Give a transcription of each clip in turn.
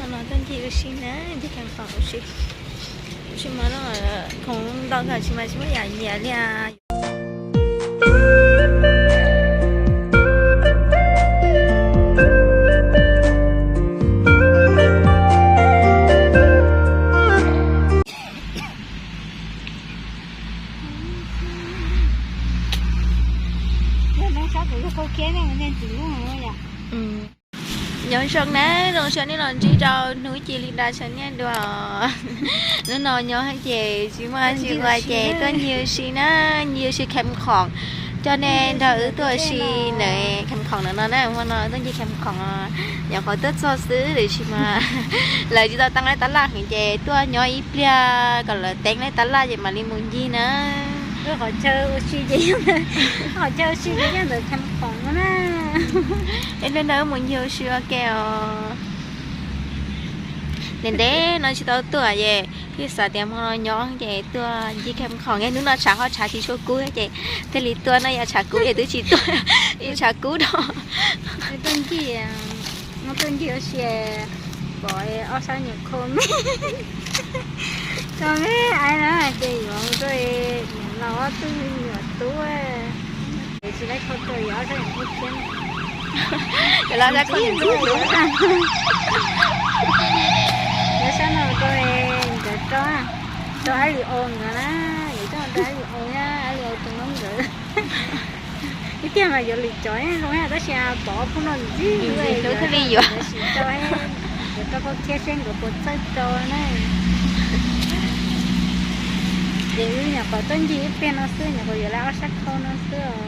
No tuaj ncig ua si na, ncig Kham Khoom ua si. Ua si mas no khoom ntau kawg tsis mas tsis muaj yam nyiam li. Nyob zoo na, zoo siab nej los ntsib rau hnub ci li nra tshav niaj dua. Hnub no nyob ces tsis muaj tsis ua ces tuaj ncig ua si na, ncig ua si Kham Khoom. Coj nej nrog wb tuaj ua si ntawm Kham Khoom no na, hmo no tuaj ncig Kham Khoom. Nyuam qhuav tuaj txog xwb tiam sis mas lawv tsis tau teeb laib tab laj heev ces tuaj nyob ib pliag kom lawv teeb laib tab laj ces mam li mus ncig na. Qhov chaw ua si ces, qhov chaw ua si ces nyob ntawm Kham Khoom no na. Es hnub no wb mus ncig ua si ua ke os. Ntev ntev no tsis tau tuaj ces thiaj xav tias hmo no nyob ces tuaj ncig Kham Khoom, hnub no tshav ho tshav tsis tshua kub ces thiaj li tuaj no, yog tshav kub ces twb tsis tuaj, tshav kub rau. Tuaj ncig, tuaj ncig ua si, pom ob sab nyuam khau me, khau me aiv na ces yuav mus rau, niam laus ob tug me nyuam tub, es tsis laib khau rau yuav ob sab nyuam khau thiab. Yuav los sab khau ntxub ntxub. Yuav sab no rau nkawd rau, rau Ab Lis Aus nkawd na, yuav coj rau Ab Lis Aus thiab Ab Lis Aus tus noob nkawd. Ib tiag mas yuav lwm cov zoo tab sis pom ob peb no ntxim ntxim thiaj li yuav, yuav rau khau thiab seb nkawd puas txawj rau na. Ces wb nyuam qhuav tuaj ncig ib pliag no xwb, nyuam qhuav yuav lawv ob sab khau no xwb os.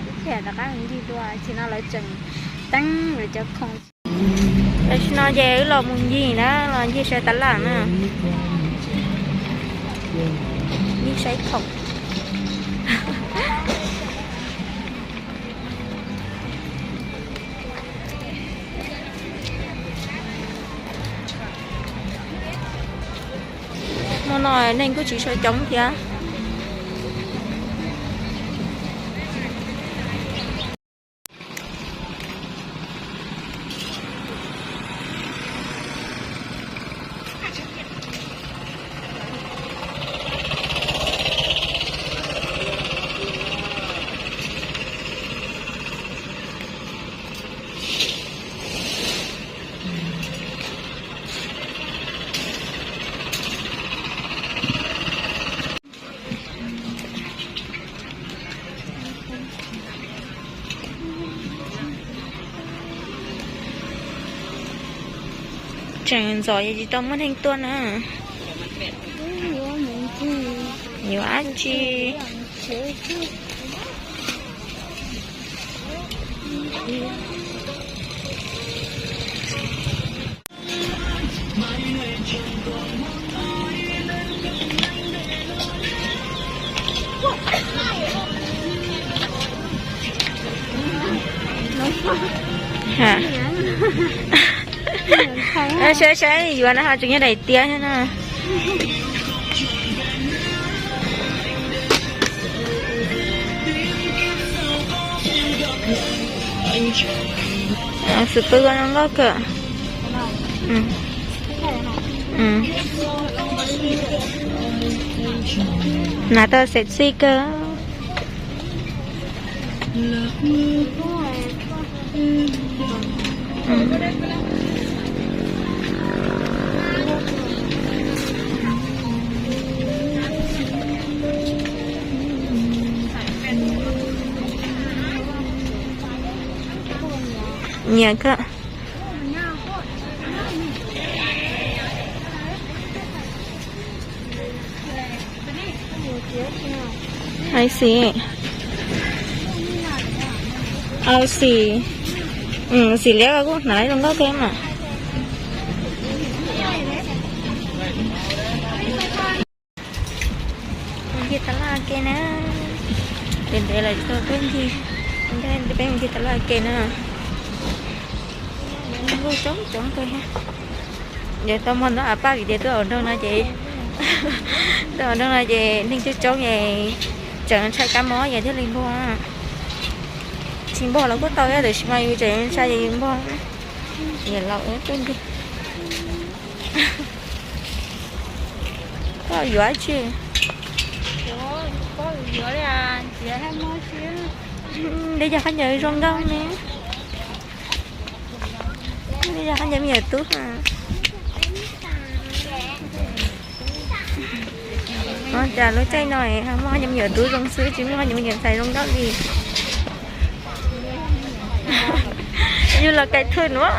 Ib pliag rov qab mus ncig dua, tam sim no lawv tseem teeb lawv cov khoom. Tam sim no ces wb los mus ncig na, los ncig saib tab laj na. Ncig saib khoom. Hmo no neeg kuj tsis tshua coob thiab. Tseem ntxov es tsis tau muaj neeg tuaj na. Yuav dab tsi? Saib saib yuav na, ho tseem nyob daim tiab thiab na. Xwm pwg zoo nkauj kawg. Hnav tau sexy kawg. Nyiam kawg. Ai xim. Au xim. Xim liab kuj hnav zoo nkauj kawg mas. Ncig tab laj ke na. Ntev ntev lawm tsis tau tuaj ncig, peb mus ncig tab laj ke na. Nkauj coob coob kawg thiab. Yog tau muag ntau av paj vim tias tuaj hauv nroog no ces, tuaj hauv nroog no ces neeg coob coob es tseem ntshai kab mob yog thiaj li npog. Tsis npog los kuj tau thiab tiam sis mas yus tseem ntshai ces yus npog. Niam laus tuaj ncig. Koj yuav tsi? Li cas khaub ncaws zoo nkauj ne? Li cas khaub ncaws me nyuam tub? Ua cas lub caij no muaj khaub ncaws me nyuam tub zoo xwb, tsis muaj khaub ncaws me nyuam ntxhais zoo nkauj li. Yus los kais thwj nuav.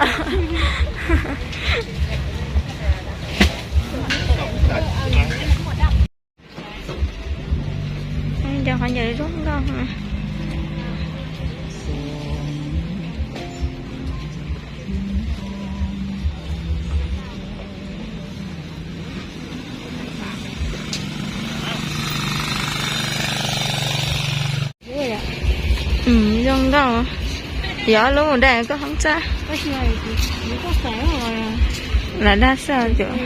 Cov khaub ncaws zoo nkauj. Zoo nkauj. Yog lub mus dai koj hoob txaj. Lam dag xwb os.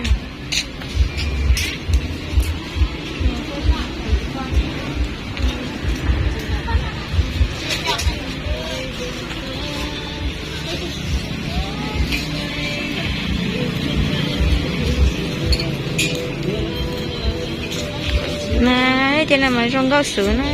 Na, cov no mas zoo nkauj xwb na.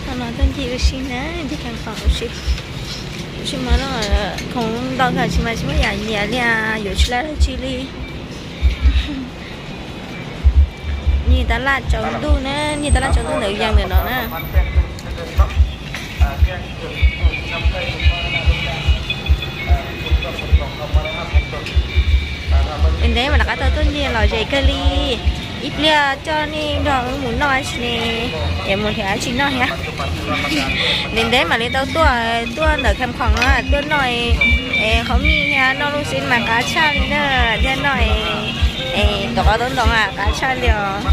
Thaum no tuaj ncig ua si na, ncig khees khoom ua si. Ua si mas no khoom ntau kawg tsis mas tsis muaj yam nyiam li, yuav tsis laj dab tsi li. Niag tab laj tsaus ntuj na, niag tab laj tsaus ntuj ntawd yees ntawm no na. Ntev ntev mas rov qab tau tuaj ncig lom zem kawg li. Ib pliag coj nej nrog wb mus noj dab tsi ne, es mus nrhiav dab tsi noj thiab. Ntev ntev mam li tau tuaj, tuaj ntawm khees khoom no tuaj noj es qhov mij thiab noj lub xwb mas qab tshaj li na, thiab noj es ntov qab tau ntov mas qab tshaj li os.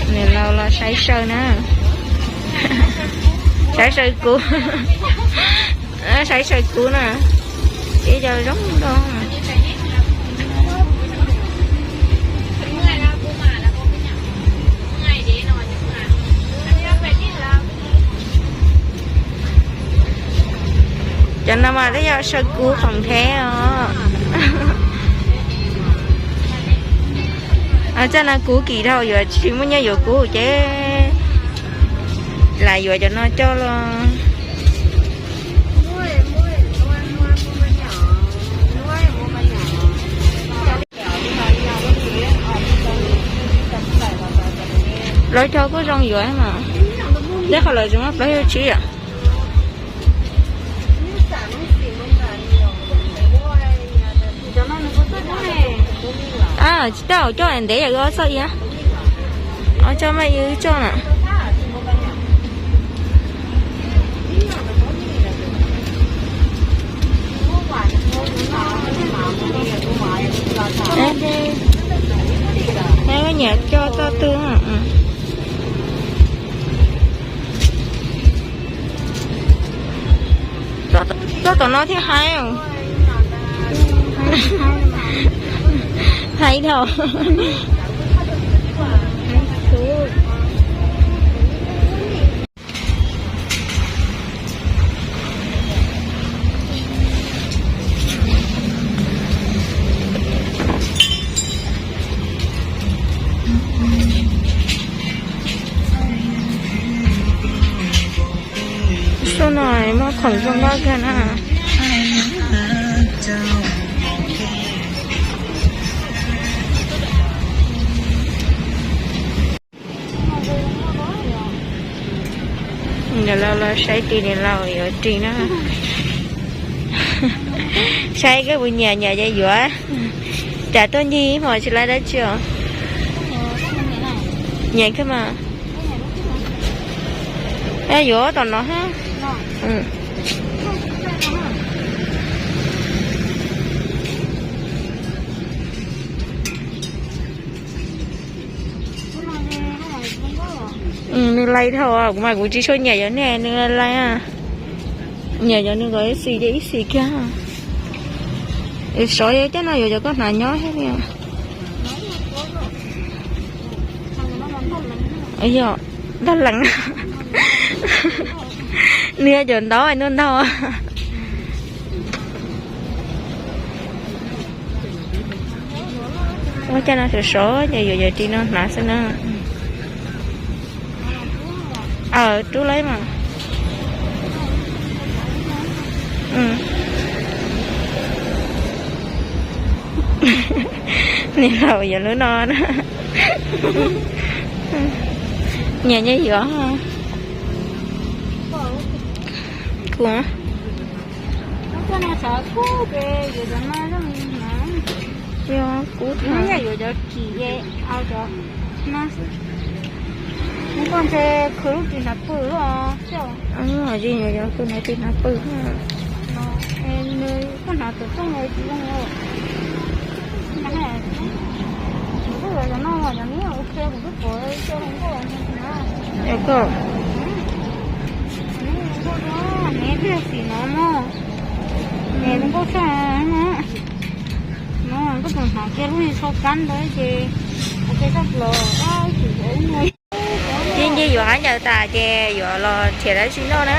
Niam laus los saib saw na, saib saw kuv, saib saw kuv na, ib co zoo nkauj. Cov no mas twb yog saw kuv khoom nthev os. Txoj no kuv kim dhau, yuav tsis muaj nyiaj yuav kuv ces lam yuav cov no coj los. Plaub caug kuj zoo yuav mas, tej qhov lawv tsis muaj plaub caug tsib yom. Tsis tau, coj ntev yam wb ob txoj iab, ob txoj mas wb coj na. Nyiam coj txoj twg? Txoj tom no thiaj haib. Haib dhau. Xub no muaj khoom zoo nkauj kawg na. Niam laus los saib ris, niam laus yuav ris na. Saib koj puas nyiam, nyiam ces yuav. Cas tuaj ncig ib hmos tsis laib dab tsi os. Nyiam kawg mas. Yuav tom no ha. Nws lais dhau, kuv mas kuv tsis tshua nyiam yuav niag nws lais. Nyiam yuav nws kom ib xis ces ib xis kiag. Sov cov no yuav cov koj hnav nyob thiab li. Yog, ntau lees. Nws yog cov ntau ntau ntau. Ua cas no sov sov ces yuav cov ris no hnav xwb na. Aw, rub lawm mas. Niam laus yuav lub no na. Nyiam nyiam yuav. Kuv Yog kuv yuav cov kim, kuv ntshe khwv lub ris hnav pw lub. Yog yuav khwv hnav ris hnav pw. Nws kuj hnav tus rooj tsis zoo. Kuv twb yuav cov no los cov neb ok, kuv twb pom cov zoo nkauj na. Neb twb xim no mog, nws zoo nkauj tshaj no. No koj tus hnav kiag lub niag tsho kab ntawd ces ua ke txoj plaws, ib tsum yuav ib no. Nce nce yuav qaib ncaws tas ces yuav los nrhiav dab tsi noj na.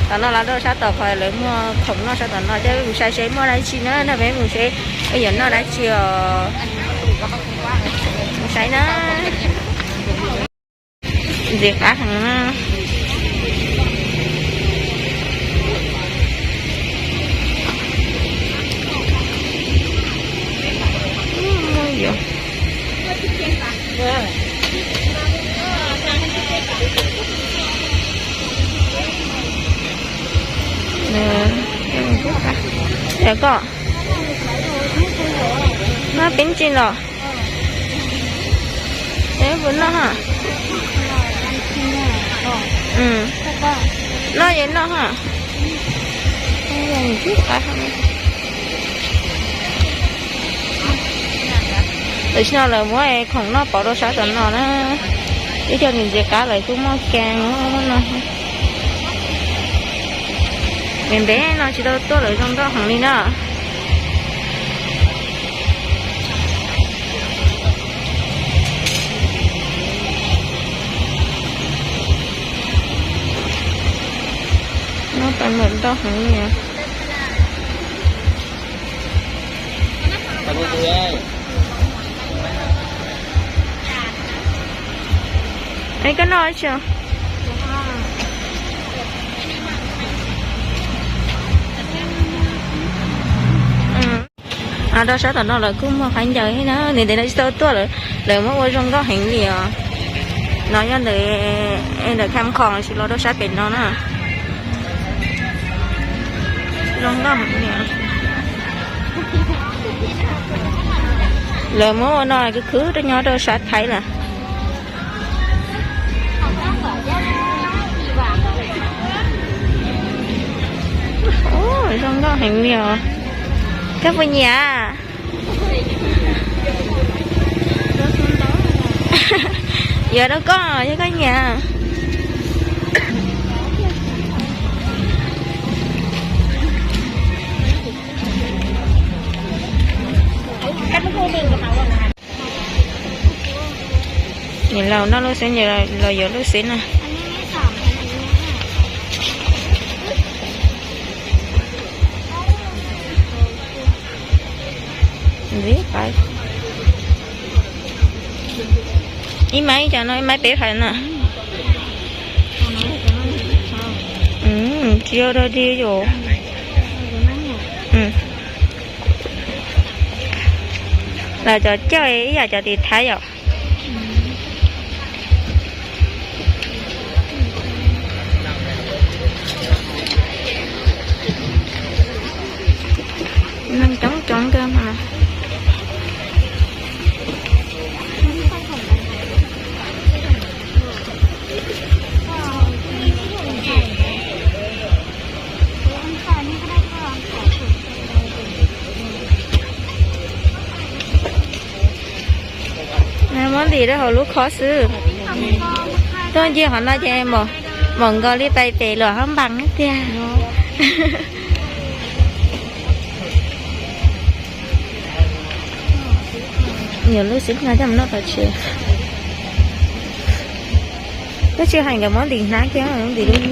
Tom no los rau sab tom qhov lawv muag khoom noj sab tom no, coj peb mus saib seb muaj dab tsi na, nrog peb mus seb yuav noj dab tsi os. Mus saib na. Ntxiv qab heev na. Yog koj, no peb tsis los. Es puas noj ha? Noj yeej noj ha. Tam sim no lawv muab khoom noj pauv rau sab tom no na. Ib co niam ntxiv qab lawv kuj muaj kas muaj no. Ntev ntev no tsis tau tuaj lawv zoo nkauj heev li na. Noj tau lawm ntau heev li. Es koj noj tsi? Rau sab tom no lawv kuj muag qaib ncaws thiab na, ntev ntev no tsis tau tuaj lawm, lawv muab ua zoo nkauj heev li os. No yog ntawm, ntawm Kham Khoom lossis los rau sab pem no na. Zoo nkauj heev li. Lawv muab ua no kwv khwb rau nyob rau sab Thaib lawm. Zoo nkauj heev li os. Koj puas nyiam? Yuav rau koj, yog koj nyiam. Niam laus noj lub xwb, los yuav lub xwb na. Ntxiv qab. Ib maiv cov no ib maiv peb phaiv na. Tsis yog dog dig yom. Los cov cawj ib yam cov tim Thaib yom. Neeg coob coob kawg mas. Nyob ntim rau hauv lub khob xwb. Tuaj ncig qhov no ces mom nkaus li pais pem luam hab npas tiag. Yuav lub xwb no coj mus noj tom tsev. Twb tsis hais nkawd muab ntim hnab kiag, ntim lub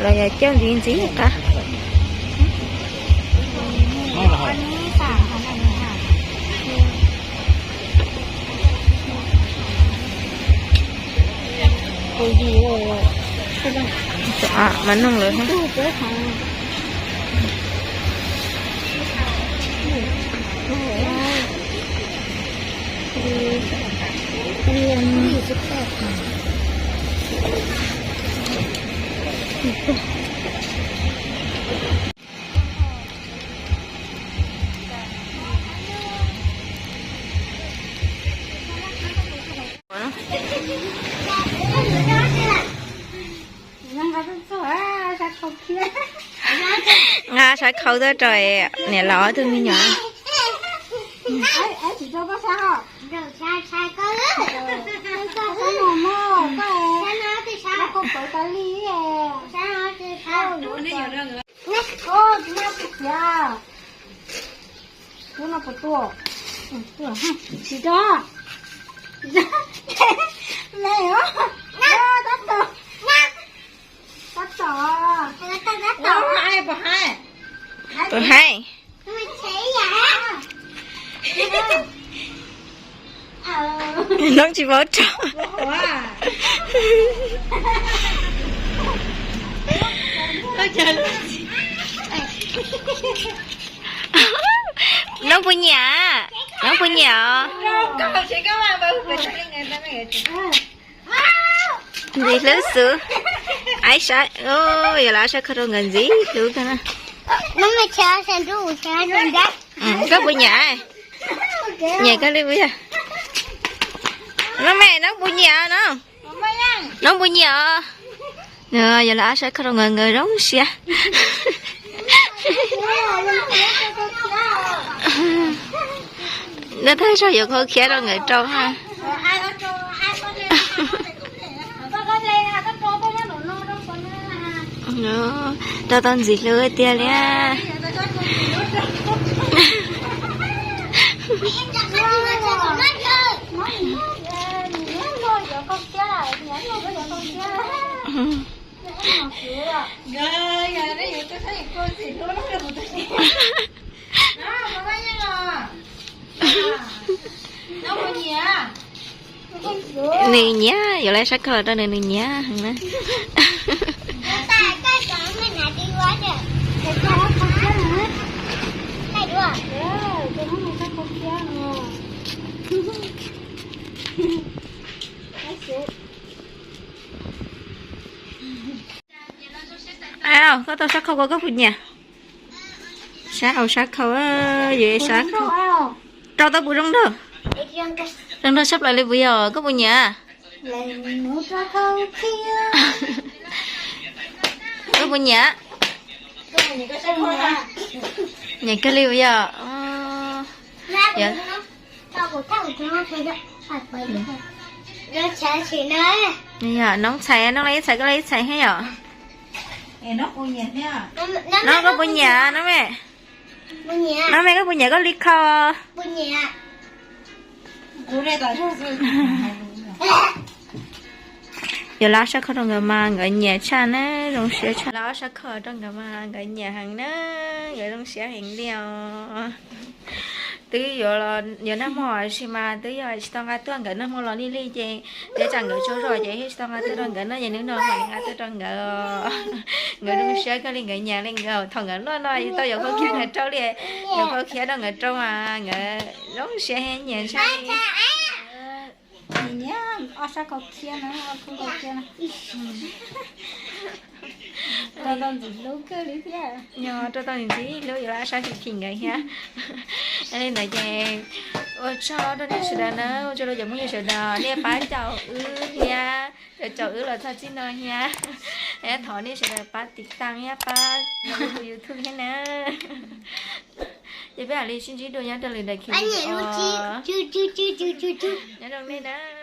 los yog coj ntxiv ntxiv qab. Mas noog lawm. Nqa sab khau tuaj rau niam laus ob tug me nyuam. Lub no puas tuaj? Tsis tuaj. Me os. Tab tom. Tab tom. Puas haib? Puas haib? Noob tsis paub rau. Noob puas nyiam? Noob puas nyiam os? Ntxiv hlub xwb. Aib sab, yuav los sab khau rau nkawd ntxiv hlub kawg na. Koj puas nyiam? Nyiam kawg li puas yog? Noob me, noob puas nyiam no? Noob puas nyiam os? Yuav los sab khau rau nkawd, nkawd zoo siab. Nab tag zog yuav khau khiab rau nkawd rau ha. Rau tau ntxiv hlub tiag li. Nws nyiam, yuav lawv sab khau rau nws, nws nyiam heev na. Au, koj tau sab khau ko koj puas nyiam? Sab au sab khau, yus sab khau. Rau tau puas zoo nraug? Zoo nraug sab plaws li puas yog? Koj puas nyiam? Koj puas nyiam? Nyiam kawg li puas yog? Noob txhais, noob los ib txhais koj los ib txhais thiab yom? Noob koj puas nyiam noob me? Noob me koj puas nyiam koj li khau? Yuav los sab khau rau nkawd mas nkawd nyiam tshaj na, zoo siab tshaj. Los sab khau rau nkawd mas nkawd nyiam heev na, nkawd zoo siab heev li os. Twb yuav, yuav nag hmo tab sis mas twb yog tsis tau nqa tuaj, nkawd nag hmo los lig lig ces, ces tsam nkawd tsaug zog ces thiaj tsis tau nqa tuaj rau nkawd no, ces hnub no mam nqa tuaj rau nkawd. Nkawd zoo siab kawg li, nkawd nyiam li nkawd. Thaum nkawd noj no tau yuav khau khiab nkawd rau li, yuav khau khiab rau nkawd rau mas nkawd zoo siab nyiam tshaj li. Nyiam ob sab khau khiab na, khau khiab na. Rau tau ntxiv hlub kawg li thiab. Nyob rau tau ntxiv hlub yuav los sab phim phim nkawd thiab. Li ntawd ces ua tsaug rau nej sawv daws na, ua tsaug rau cov phooj ywg sawv daws nej pab caum wb thiab, caum caum wb los txog txij no thiab. Thov nej sawv daws pab tiv tas thiab pab tus YouTube thiab na. Ces peb mam li sib ntsib dua nyob rau lwm daim clip. Nyob zoo nej na.